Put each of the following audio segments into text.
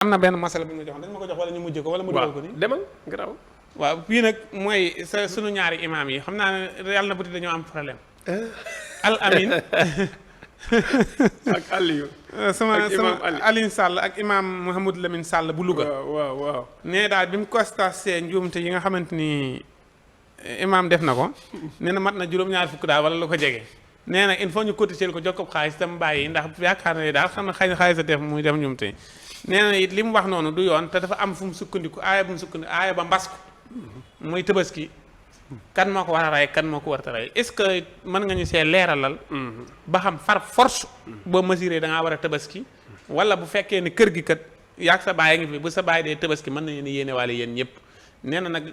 am na benn masala bi ñu jox dañ ma ko jox wala ñu mujj ko wala mu dugal ko ni demal garaaw. waaw fii nag mooy sunu ñaari imaam yi xam naa ne yàlla na bëti dañoo am problème al amin ak Aliou sama Alioune Sall ak imaam Mouhamadou Lamine Sall bu Louga. waaw nee daal bi mu constaté njuumte yi nga xamante ni imaam def na ko nee na mat na juróom-ñaar fukk daal wala lu ko jege nee na il faut ñu cotiser ko jox ko xaalis tam bàyyi ndax yaakaar na ne daal xam na xaalis a def muy def njuumte nee na it li mu wax noonu du yoon te dafa am fu mu sukkandiku aaya bu mu sukkandiku aaya ba mbas ko muy Tabaski kan moo ko war a rey kan moo ko war a rey est-ce que mën nga ñu see leeralal ba xam far force boo mesuré da ngaa war a Tabaski wala bu fekkee ne kër gi kat yaag sa baay ngi fi bu sa baay dee Tabaski mën nañu ne yéene waale yéen ñëpp nee na nag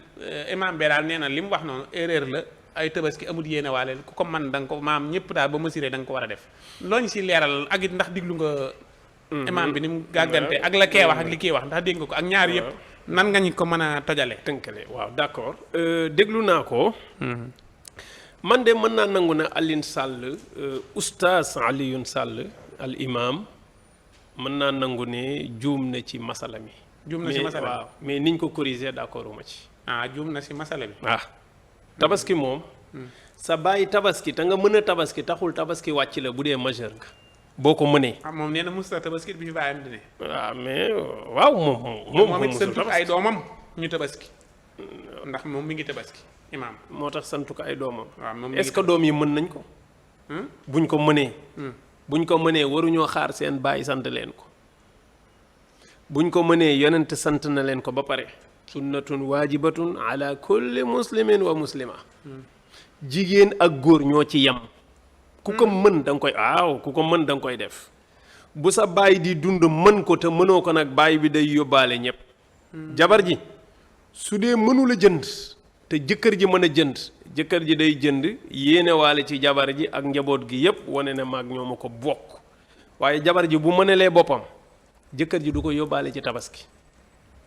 imam bi daal nee na li mu wax noonu erreur la ay Tabaski amul yéene waale ku ko man da nga ko maam ñëpp daal ba mesuré da nga ko war a def loo ñu si leeralal ak it ndax diglu nga imam bi ni mu gàggante ak la kee wax ak li kii wax ndax dégg nga ko ak ñaar yëpp nan nga ñu ko mën a tojale tënkale waaw d'accord déglu naa ko man de mën naa nangu na Alioune Sall oustaz Alioune Sall al imam mën naa nangu ne juum na ci masala mi juum na si masala waaw mais niñ ko corriger d'accord uma ci juum na si masala bi tabaski moom sa bàyyi tabaski te nga mën a tabaski taxul tabaski wàcc la bu dee majeur nga boo ko mënee. moom nee na musta tabaski bi fi bàyyam di ne. mais waaw moom it santu ay doomam ñu tabaski ndax moom mi ngi tabaski imaam. moo tax santu ko ay doomam. waaw moom est-ce que doom yi mën nañ ko. buñ ko mënee. buñ ko mënee waruñoo xaar seen bàyyi sant leen ko. buñ ko mënee yonent sant na leen ko ba pare. sunnatun waajibatun ala kulli muslimin wa muslima. jigéen ak góor ñoo ci yem. ku ko mën da nga koy ku ko mën da nga koy def bu sa baay di dund mën ko te mënoo ko nag baay bi day yóbbaale ñëpp. jabar ji su dee mënula jënd te jëkkër ji mën a jënd jëkkër ji day jënd yéenewaale ci jabar ji ak njaboot gi yëpp wane ne maag ñoo ma ko bokk waaye jabar ji bu mënalee boppam jëkkër ji du ko yóbbaale ci tabaski.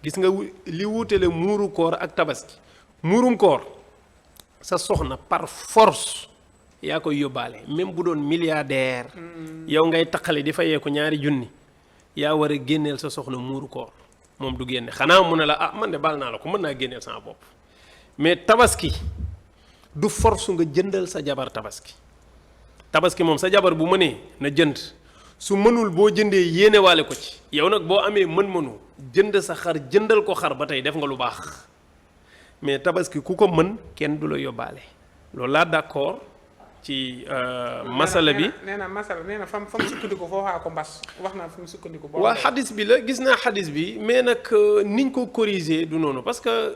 gis nga li wuutale muuru koor ak tabaski muurum koor sa soxna par force. yaa koy yóbbaale même bu doon milliardaire yow ngay taqale di fayee ko ñaari junni yaa war a génneel sa soxna muuru koor moom du génne xanaa mu ne la man de baal naa la ko mën naa génneel sama bopp mais tabaski du force nga jëndal sa jabar tabaski moom sa jabar bu mënee na jënd su mënul boo jëndee yéenewaale ko ci yow nag boo amee mën-mënu jënd sa xar jëndal ko xar ba tey def nga lu baax mais tabaski ku ko mën kenn du la yóbbaale loolu laa d'accord ci masala bi nee na masala nee na fam sukkandiku foofaa ko mbas wax naa fi mu sukkandiku. waa xadis bi la gis naa xadis bi mais nag niñ ko corriger du noonu parce que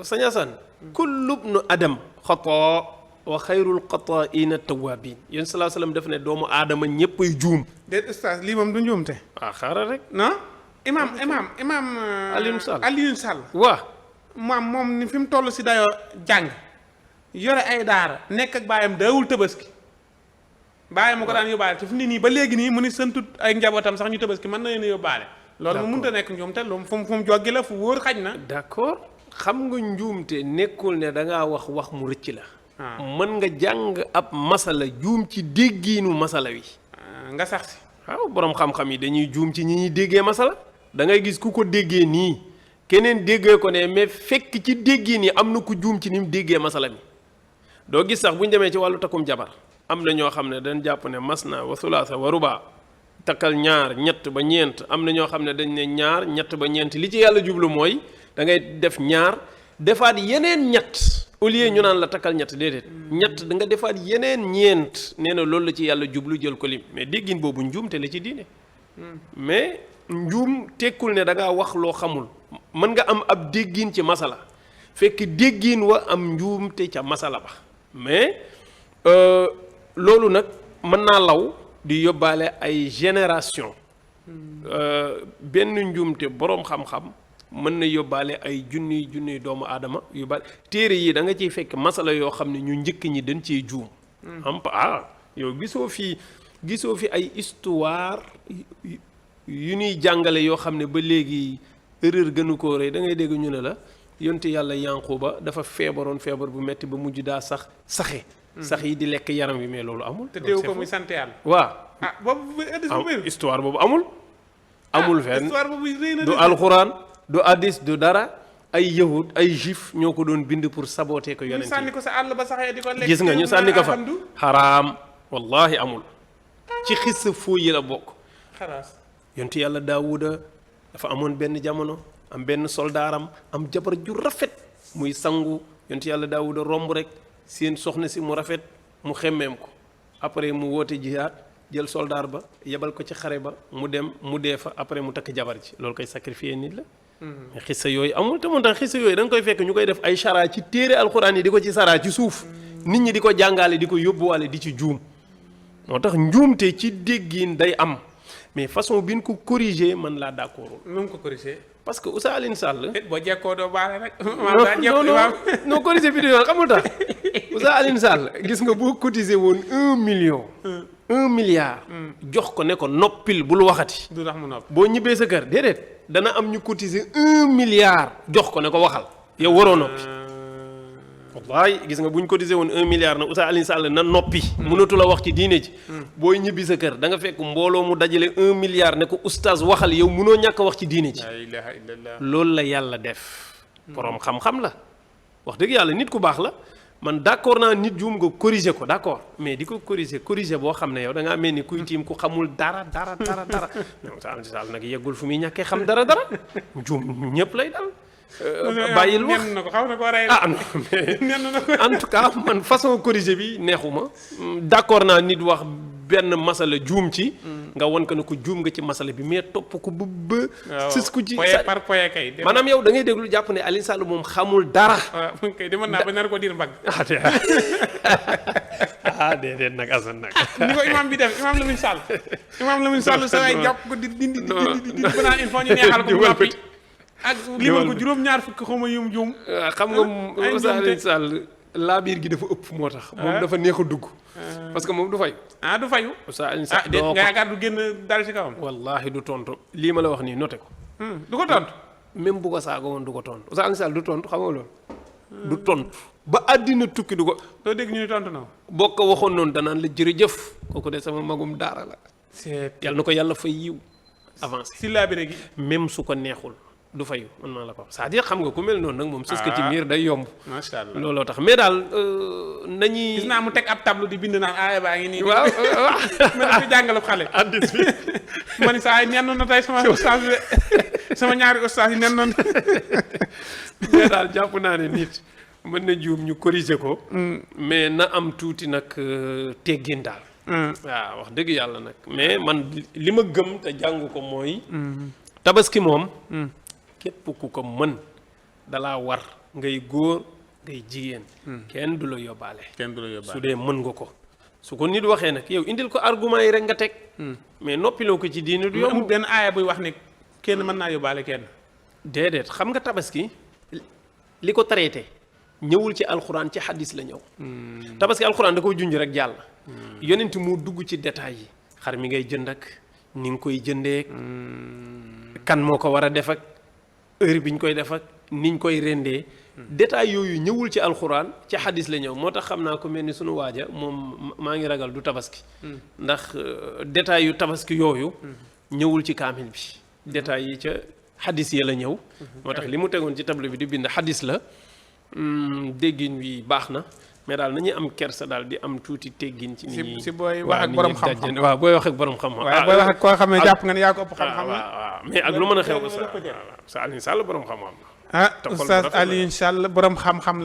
Sëñ Assane kullu bnu adam xataa wa xayrul xataa'iina tawaabiin yéen salaa salaam def ne doomu aadama ñëppay juum. déet ustaas lii moom du njuumte. xaaral rek. non imaam Alioune Sall. waaw moom ni fi mu toll si dayoo jàng. yore ay daara nekk ak baayam daawul tabaski baayam mu ko daan yóbbaale te fi ni nii ba léegi nii mu ni santut ay njabootam sax ñu tabaski mën na leen a yóbbaale loolu mu mënta nekk njuumte loolu fu mu joggi la fu wóor xaj na d'accord xam nga njuumte nekkul ne da ngaa wax mu rëcc la mën nga jàng ab masala juum ci déggiinu masala wi nga sax si waaw boroom xam-xam yi dañuy juum ci ñi ñuy déggee masala da ngay gis ku ko déggee nii keneen déggee ko ne mais fekk ci déggiin yi am na ku juum ci ni mu déggee masala mi doo gis sax bu ñu demee ci wàllu takkum jabar am na ñoo xam ne dañ jàpp ne masna wa sulaasa wa ruba takkal ñaar ñett ba ñeent am na ñoo xam ne dañ ne ñaar ñett ba ñeent li ci yàlla jublu mooy da ngay def ñaar defaat yeneen ñett au lieu ñu naan la takkal ñett déedéet ñett da nga defaat yeneen ñeent nee na loolu la ci yàlla jublu jël ko lim mais déggin boobu njuum te la ci diine mais njuum tekkul ne da ngaa wax loo xamul mën nga am ab déggin ci masala fekk déggin wa am njuum te ca masala ba mais loolu nag mën naa law di yóbbaale ay génération benn njuumte boroom xam-xam mën na yóbbaale ay junniy doomu aadama yóbbaale téere yi da nga ciy fekk masala yoo xam ne ñu njëkk ñi dañ cee juum yow gisoo fi ay histoire yu ñuy jàngale yoo xam ne ba léegi erreur gënu koo rëy da ngay dégg ñu ne la yonte yàlla Yanquba dafa feebaroon feebar bu metti ba mujj daa saxe sax yi di lekk yaram wi mais loolu amul. te teew ko muy sant yàlla. waaw boobu histoire boobu amul. amul fenn histoire boobu rëy na du alxuraan du hadis du dara ay yahud ay juif ñoo ko doon bind pour saboter ko ñu yonent sànni yi ko sa àll ba saxee di ko lekk gis nga ñu sànni ko fa alhamdu xaraam wallahi amul ci xissa foo yi la bokk xalaas yonent yàlla daawuda dafa amoon benn jamono am benn soldaaram am jabar ju rafet muy sangu yonent yàlla daawuda romb rek seen soxna si mu rafet mu xemmeem ko après mu woote jihaad jël soldaar ba yebal ko ci xare ba mu dem mu dee fa après mu takk jabar ji loolu koy sacrifier nit la mais xissa yooyu amul te moo tax xissa yooyu da nga koy fekk ñu koy def ay chara ci téere alxuraan yi di ko ci saraa ci suuf nit ñi di ko jàngaale di ko yóbbuwaale di ci juum moo tax njuumte ci déggin day am mais façon bi ñu ko corriger man laa d'accordul nu mu ko corrigé parce que Oustaz Alioune Sall boo jekkoo doo baale rek non corriger bi yoon xamul tax Oustaz Alioune Sall gis nga boo cotiser woon 1 million 1 milliard jox ko ne ko noppil bul waxati du tax mu nopp boo ñibbee sa kër déedéet dana am ñu cotiser 1 milliard jox ko ne ko waxal yow waroo noppi wallaay gis nga bu ñu cotiser woon 1 milliard na Oustaz Alioune Sall na noppi mënatu la wax ci diine ji booy ñibbi sa kër da nga fekk mbooloo mu dajale 1 milliard ne ko oustaz waxal yow mënoo ñàkk a wax ci diine ji la ilaha illallah loolu la yàlla def borom xam-xam la wax dëgg yàlla nit ku baax la man d'accord naa nit juum nga corriger ko d'accord mais di ko corriger boo xam ne yow da ngaa mel ni kuy tiim ku xamul dara non Sall nag yeggul fu muy ñàkkee xam dara juum ñëpp lay dal bàyyil wax nen na ko xaw na ko rey non mais nen na ko en tout cas man façon corriger bi neexuma d'accord naa nit wax benn masala juum ci nga won ko ne ko juum nga ci masala bi mais topp ko ba sës ko ci poye par poye kay maanaam yow da ngay déglu jàpp ne Alioune Sall moom xamul dara waaw kay demoon naa ba nar ko diir mbagg déedéet nag Assane nag ni ko imam bi def imam Lamine Sall sa waay jàpp ko di dindi ba naan il faut ñu neexal ko bu noppi ak limal ko juróom-ñaar fukk xawma yum juum xam nga Oustaz Alioune Sall laabiir gi dafa ëpp moo tax moom dafa neex a dugg parce que moom du fayu du fayu Oustaz Alioune Sall déet nga yaakaar du génn dal ci kawam wallaahi du tontu lii ma la wax nii noté ko du ko tontu même bu ko saaga woon du ko tontu Oustaz Alioune Sall du tontu xam nga loolu du tontu ba àddina tukki du ko doo dégg ñu ni tontu na boo ko waxoon noonu danaan la jërëjëf kooku de sama magum daara la yàlla na ko yàlla fay yiw avancé si laabire gi même su ko neexul du fayu man maa la ko c'est-à-dire xam nga ku mel noonu nag moom sës ko ci miir day yomb macha allah looloo tax mais daal nañuy gis naa mu teg ab tableau di bind naan aaya baa ngi nii waaw mel ni jàngal xale addis bi ma ni saa yi nen na tey sama ustaas bi sama ñaari ustaas yi nen na mais daal jàpp naa ne nit mën na juum ñu corriger ko mais na am tuuti nag teggin daal waaw wax dëgg yàlla nag mais man li ma gëm te jàng ko mooy tabaski moom képp ku ko mën dalaa war ngay góor ngay jigéen kenn du la yóbbaale su dee mën nga ko su ko nit waxee nag yow indil ko argument yi rek nga teg mais noppiloo ko ci diini du yomb benn aaya buy wax ni kenn mën naa yóbbaale kenn déedéet xam nga tabaski li ko traité ñëwul ci alxuraan ci xadis la ñëw tabaski alxuraan da koy junj rek jàll yonent moo dugg ci détails yi xar mi ngay jënd ak ni nga koy jëndee kan moo ko war a def ak heure bi ñu koy def ak niñ koy rendee détails yooyu ñëwul ci alxuraan ci xadis la ñëw moo tax xam naa ko mel ni sunu waaja moom maa ngi ragal du tabaski ndax détails yu tabaski yooyu ñëwul ci kaamil bi détails yi ca xadis ya la ñëw moo tax li mu tegoon ci table bi di bind xadis la déggin wi baax na mais daal nañuy am kersa daal di am tuuti teggin ci nit ñi si booy wax ak borom xam-xam waaw booy wax ak borom xam-xam waaw booy wax ak koo xam ne jàpp nga ne yaa ko ëpp xam-xam waaw mais ak lu mën a xew ko sa Alioune Sall borom xam-xam Oustaz Alioune Sall borom xam-xam